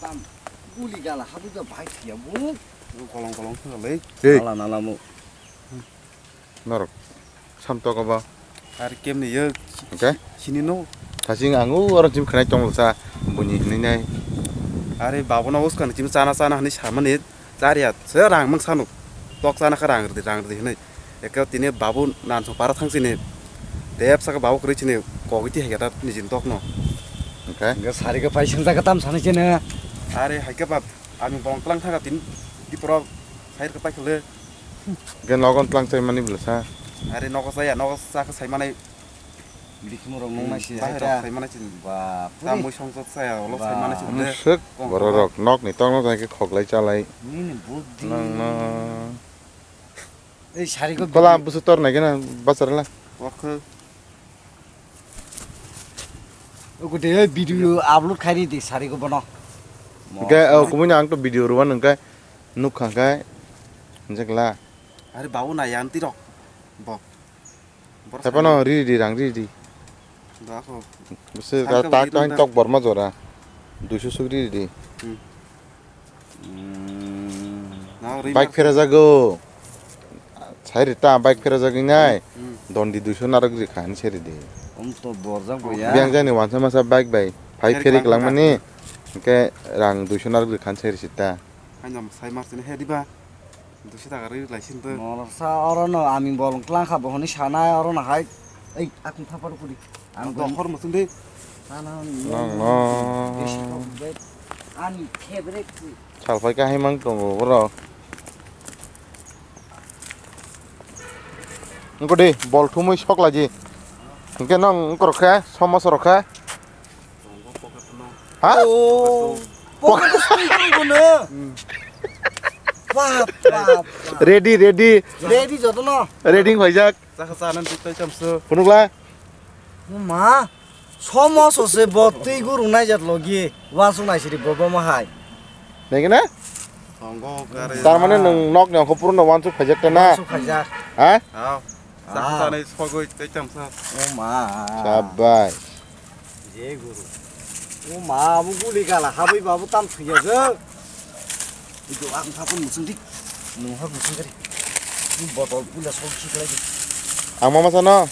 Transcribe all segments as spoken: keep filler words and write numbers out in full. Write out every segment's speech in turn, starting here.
Tam guli gala habu ja bai thiya bu. Kolong kolong thang le. Hey. Nala nala mu. Norok. Sam to ko ba. Ar kem ni yo. Okay. Sini no. Thasing ang u oro jim khnai tong sa buni hini nai. Are babo na uska ni jim chana chana hani samani. Chariya se rang mang sanu. Tok chana kha rang rdi rang rdi hinai. Eke tini babu nan song para thang sini. Dep saka babu kri sini kogiti hai kata nijin tok no. Okay. Enggak sari ke pai sing jaga tam sana sini. Are hai ke bab ami bong tlang thang tin di pro sai ke pai khule. Gen logon tlang sai mani bela sa. Are nogo saya nogo sa ke sai manai. Bikhimu rok nung nai si bahai hai rok ta. Sai mana chin. Ba, ta puri. Mui song sot saya, olo sai mana chin. Ba. Anu de. Sek, kong borok kong. Rok, nok ni tong no jai ke khok lai cha lai. Nini buddi. Nang no. Ei, sari ko kola video. Busu tor nai gana, basar la. Wakho. Ogo de, video upload khai ri di, sari ko bono. Mo, ke, oh, kumui na ang to video ruan nung kai, nuk khang kai, njek la. Are babu na yang ti rok. Bok. Borok Tepa no sani. Ri di rang ri di. Dako. Bese sangka tak bagi tak tungta. Tok borma jora. Duisu suk ri di. Hmm. Hmm. Na ri bike mar- fera jago. Sai ri ta bike fera jagi nai. Hmm. Dondi duisu narok ri khan seri di. Om to borjak bo ya. Biang jani wansa masa bike bai. Phai feri feri klang klang mani. Ke rang duisu narok ri khan seri sita. Haino sai mar sini he diba. Duiso taka rwi lai sini to. Norok sa oro no ami bolong tlang kha bo hwnwi sanai oro no hai. Ei, akung thapar kudi. Ang dokhor muchung de. Sana Nang no. Ani favorite si. Salpai ka hai mang tongo borok. Engko de bol thumui sok laji. Engke nong engko rokhe somos rokhe. Ha? Oh, pocket squeeze dong kono. Bap, bap, bap. Ready, ready. Ready jotono. Ready phaijak. Chakha chana diktai chamsu. Phunukla. Ma, somo sose bo twi guru naijak logi. Wansuk naisiri bo bo ma hai. Naikhe na? Tongo gari. Tar mane nwng nok ni ongkho purno wansuk phaijak ta na? Wansuk phaijak. Ha? Hao. Ah. Chakha chanai sogwi tei chamsa. O ma. Sabai. Je guru. O ma, abo guli gala habwi babu tam thwiya je. Idu ang thapun musung dik. Nung hak musung kari. Ni botol pula sok sik lagi. Ang mama sana.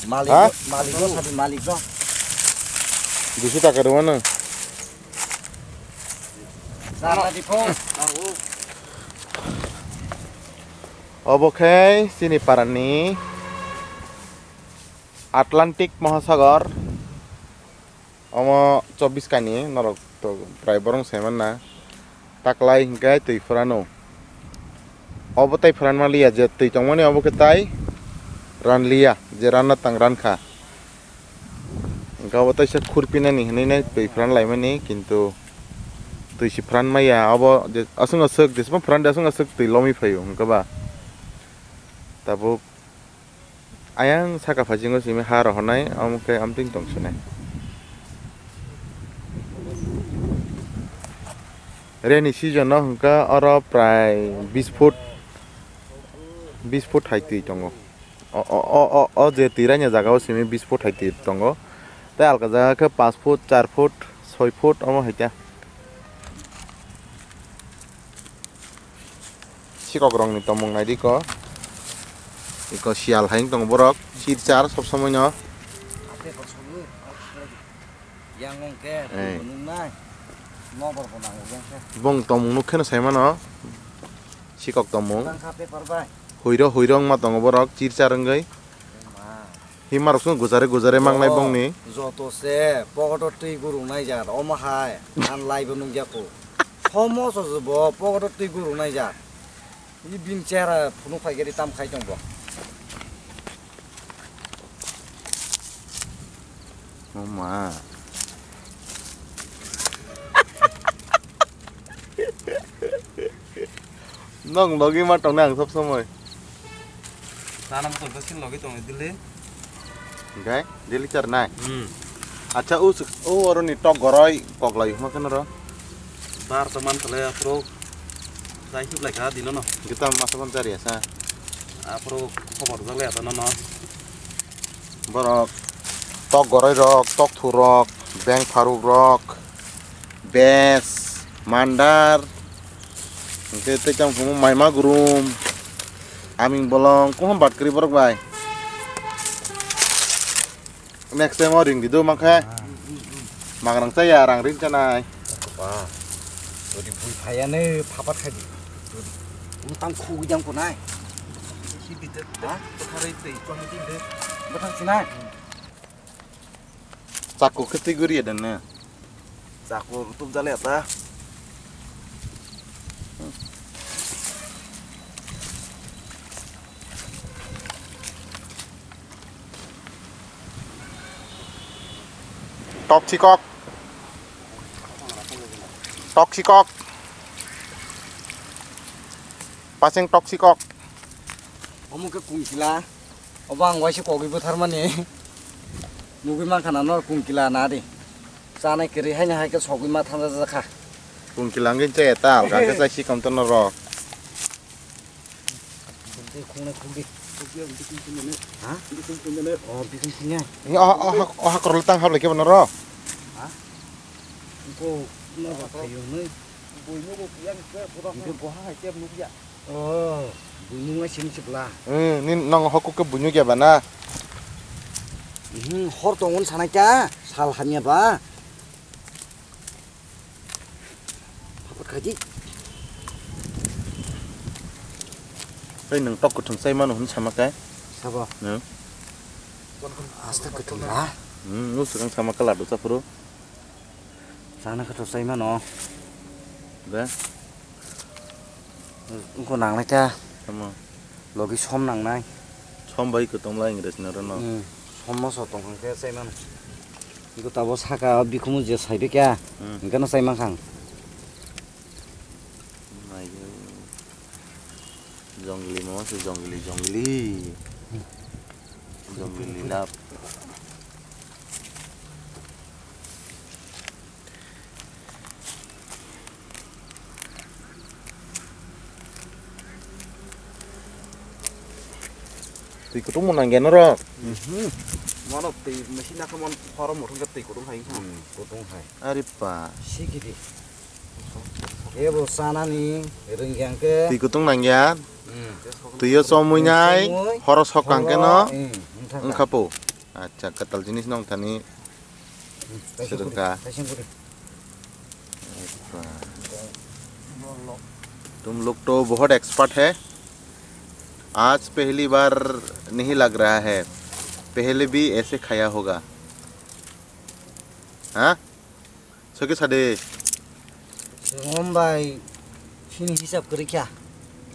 Malik, ha? Malik, malik, malik. Duiso taka rwmano. Sana di phone. Obo khe chini parani Atlantic Mahasagor. Omo chobbish kani norok to prai borong saimanna. Taklai hinkhe twi phwrano. Obo tai phwranma liya je twi tongmani obo khe tai ranliya je ranna tang rankha. Hinkhe obo taisa khurpinani hinwi nai twi phwran laimani kintu twi si phwran maya obo je aswk aswk jesma phwran de aswk aswk twi lomwi phaio hinkhe ba tabuk. Ayang saka phasingo simi ha rohornai, omo khe amtwing tong sinai. Rainy season no hwnkha oro prai bis foot, bis foot hai twi tongo. O, o, o, o, o je twi raina jaga o simi bis foot hai twi tongo. Tei alka jaga khe panch foot, char foot, soi foot omo hai ta. Sikok rokni tongmung naidi ko. Iko siyal hai wng tongo borok. Sir char sob somoi no. Yang wng khe, ei. Nungnai. Nobor bo nango yang khe. Bong tongmung nuk kheno sai mano. Sikok tongmung. Tang kha paper bai. Huiro huiro wngma tongo borok. Sir char wngwi. Ma. Himarok song gujare gujare mangnai bongni. Joto se pogoto twi gurung nai jar, omo hai, ang laibo nukya kho. Somo sojo bo pogoto twi gurung nai jar. Ni bini chehra phunuk phai gari tam khai tong bo. Oh ma. Nong logi ma tongnai ang sob somoi. Sana motor to sin logi tongo dile. Hingkai dili char nai. Hmm. Acha u suk u oro ni tok goroi kok lai ma keno ro. Bar to man tole apro. Dai hip lai ka dino no. Kita masa pon chari asa. Apro khobor jak lai ata no no. Borok tok goroi rok, tok thu rok, beng pharuk rok, Bes, mandar, hwnkhe tei chang phungo maima gurum, aming bolong, kupham bat kwrwi borok bai. Next time o ring di do mankhe. Magrang chaya, rang ring chanai. Ba. Odi bui phayane phapat khai di. Mutang khu jang ko nai. Si bite. Ha? Bwtharwi tei chong di de. Bwthang sinai. Chakku khe twi guri ya dan ne. Chakku tup jale ta. Tok sikok. Tok sikok. Paseng tok sikok. Omo khe kungkila. Obo ang waisa kogwi bwtharmani. Nugwi mankha na nor kungkila na di. Chanai kwrwi haino hai khe sogwi ma thansa jakha. Kungkila wngwi chaya ta, alka khe chai si kom to noro. Khungnai khungdi. Ha? Oh, bikung khungnai. Ni oh, oh, oh, oh, korol tang hap lagi bener ro. Ha? Engko na ba khayo nai. Boino bo yang ke pura. Engko boha hai tep nukya. Oh, buinung lai sini sebla. Hmm, ni nang hokuk ke buinung ya bana. Hmm, hor tongon sana kya? Sal hamya ba. Papat khaji. Hei, nang tok kuthung sai mano hun sama kai. Sabo. Hmm. Asta kuthung ba. Hmm, nu sekarang sama keladu sapro. Sana khe to sai mano. Be? Engko nangnai ta. Tamo? Logi som nangnai. Som bai kwtong lai English na rano. Hmm. Som moso tong khe sai mano. Engko tabo saka bikhumu je sai be kya. Hmm. Engkano sai mankha ang. Naigwng. Jongli mama se jongli, jongli. Jongli lap. Twi kutung mo nangya norok. Mhm. Mono twi machine nakha mon horo muthung khe twi kutung hai wngkha. Hmm, kutung hai. Ari pa. Sikidi. Kebo sanani rwngya hwnkhe. Twi kutung nangya. Hmm. Twiyo chomwi nai, chomwi, horo sok kang khe no. Hmm, wngkha po. Acha, kwtal jinis nong thani. Hmm, kaisa swrwngkha. Kaisa guri. Tuम लोग तो बहुत एक्सपर्ट है। आज पहली बार नहीं लग रहा है, पहले भी ऐसे खाया होगा। हाँ? Soki sade. Chwng ombai chini hisab kwrwi kha.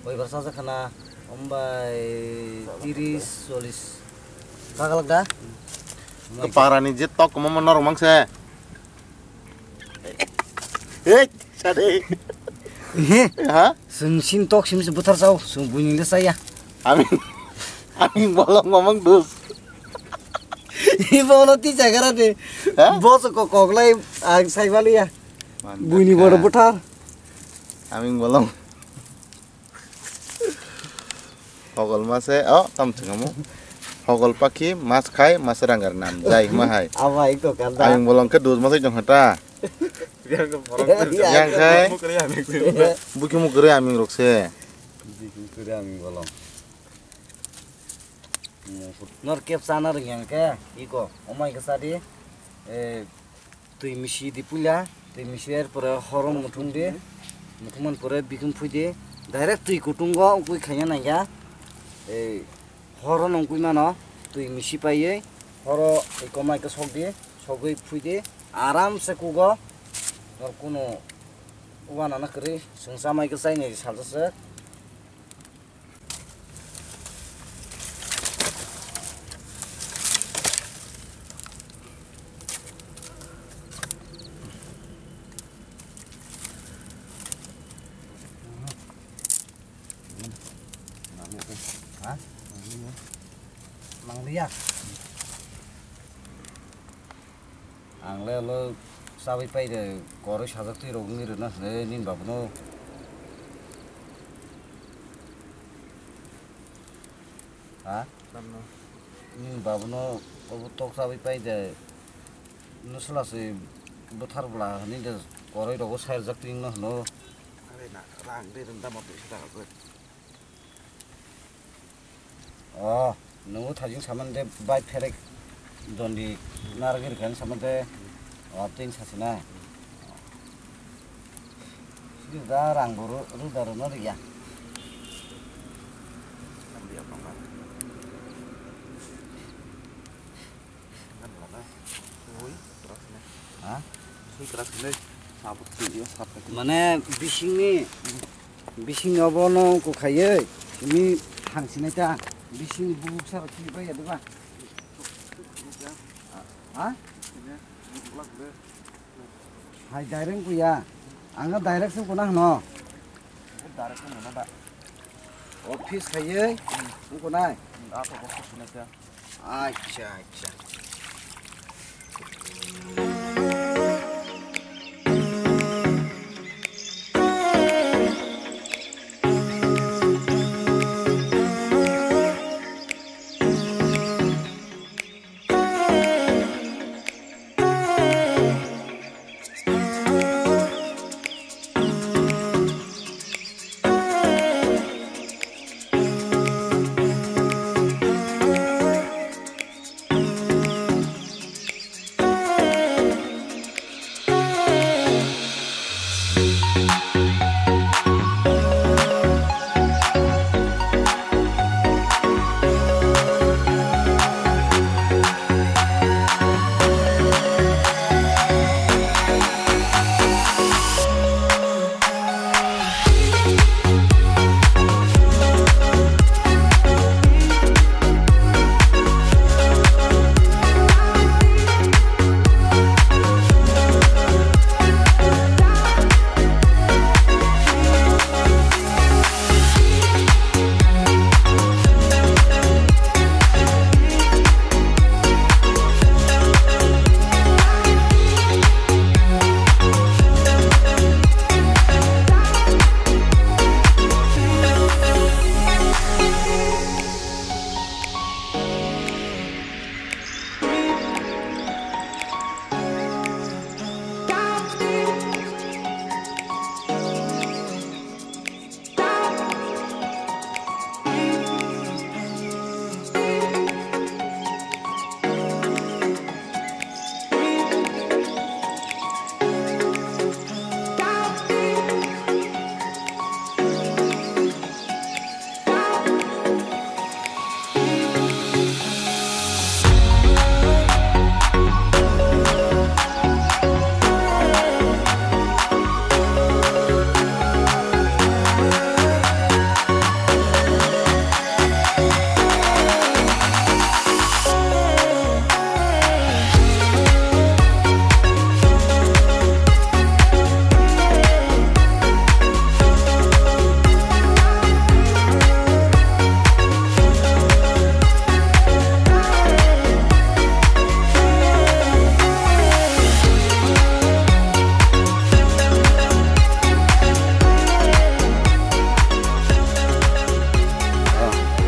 Koibar sajak khana ombai tiris, chollish. Kagalak da? Kwparani je tok kwmama norok mangse. Hei, sade. Ehe. Ha? Chwng sin tok sim se buthar sao, chwng buini le saya. Ami, ami bolong mamang dus. Ibo no ti jaga ra de. Ha? Bo so ko koglai ang sai baliya. Buini boro buthar. Aming bolong. Hogol mase, oh, tam chungamu. Hogol pakhi, mas khai, mas rangar nam. Jai, ma hai. Aba, iko kanda. Aming bolong ke dus masai jong hata. Yang khai. Bukhi mu kere aming rokse. Bukhi mu kere aming bolong. Nor kep sana ring yang ke, iko, omai ke sadi. Eh, Twi misi di puila, twi misi er pore horo muthung di, muthung man pore bikung phui di, direct twi kutung go ungkui khaina nangya, ei horo no ungkui mano, twi misi paiwi horo twi komai khe sok di, sogwi phui di, aram se kugo, nor kuno uanana kwrwi, chwng chamai khe chaini salsa se. Ha? Mangliya. Ang le lo chawi pai de, koroi sajak twi rok wngwi rwna hwnwi nini babuno. Ha? Tamno? Nini babuno obo tok chawi pai de, nwsla se Buthar bwla hwnwi de koroi rogo sairjak twi wngno hwno. Are na, rang de rwng da ma pisa da gwe. Oh, nungo thajing saman de bai pherek dondi narwgwi rwkha hinwi saman de, oh, tini sasi na. Sidi da rang bo ru-, ruda rwno rwya. Ha? Mane bisingni, bisingni obono wngkha khaiwi, tini thangsinai ta, bisingni bubuk sara khibaiya diba? Ha? Hai direct wngkha ya, ang direct se wngkha na hwno. Office khaiwi wngkha nai. Acha, acha.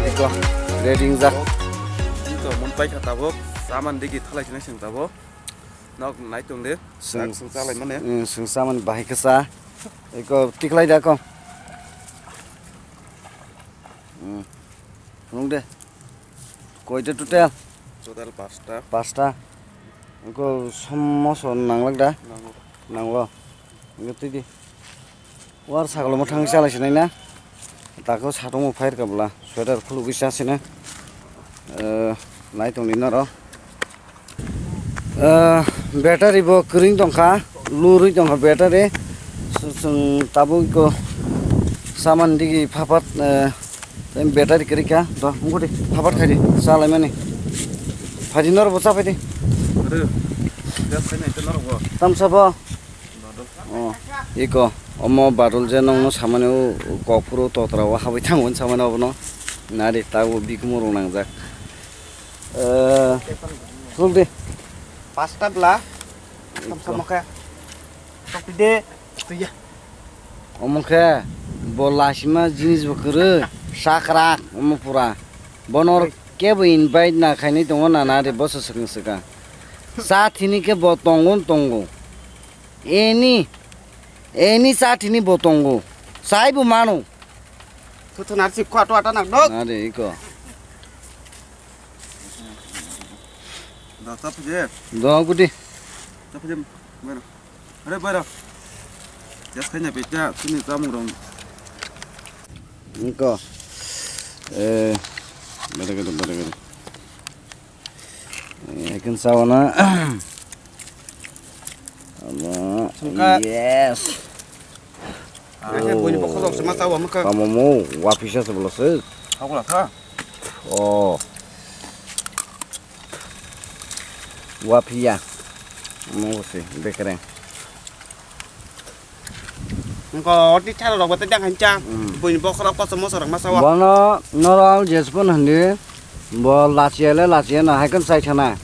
Eko, ready jak. Ito, mon paikha tabuk, saman digi thalai sinai sing tabuk. Nok nai tong de, sak sung chalai mane. Sung saman bahai kasa. Eko, tiklai da ko. Hmm. Phunuk de. Koita total? Total pasta. Pasta. Engko somoso nanglak da? Nango. Nango. Engko twi di. War sagalo mwthang chalai sinai na. Tako satung bo fire kabla. Sweater khulugwi cha sina. Eh, nai tong di noro. Ah, battery bo kwrwng tongkha, lurwi tongkha battery. Chwng tabuk iko saman digi phapat, eh, battery kwrwikha. Do, wngkha di, phapat khaidi, chalaimani. Phaidi norok bo chapaidi. Tamsa bo. Oh, iko, omo badol je nongno samani o kokphuru totra o habwi thango samani obono. Nari tago bikumo rok nangjak. Eh, khuluk di. Pasta bla. Iko. Samsa mokhe. Tokti de. Tuya. Omo khe bo lasima jinis bo kwrwi sakrak omo pura. Bono kebo invite na khainwi tongo na nari boso swkang swkang. Sa thini khe bo tongo tongo. Eni, eni chathini bo tongo. Saibo mano. Thuthu narsi khwa to ata nak dok. Nade iko. Da chapuje. Dong kuti. Chapuje. Bueno. Are, bueno. Jas khaina pita, sini chamung rong. Iko. Eh, bada gada, bada gada. Eh, kan sawana. Ama. Sungka. Yes. Kaisa buini bokhorok se ma chawa mukha. Tamo mo, wapisa se bolo se. Hokla sa. Oh. Wapia. Mo se, bekereng. Engko oti chalo rok bete dang hancha. Hmm. Buini bokhorok koso moso rok ma chawa. Bono norok jesupun hindi. Bo lachia le lachia no haikon sai thana.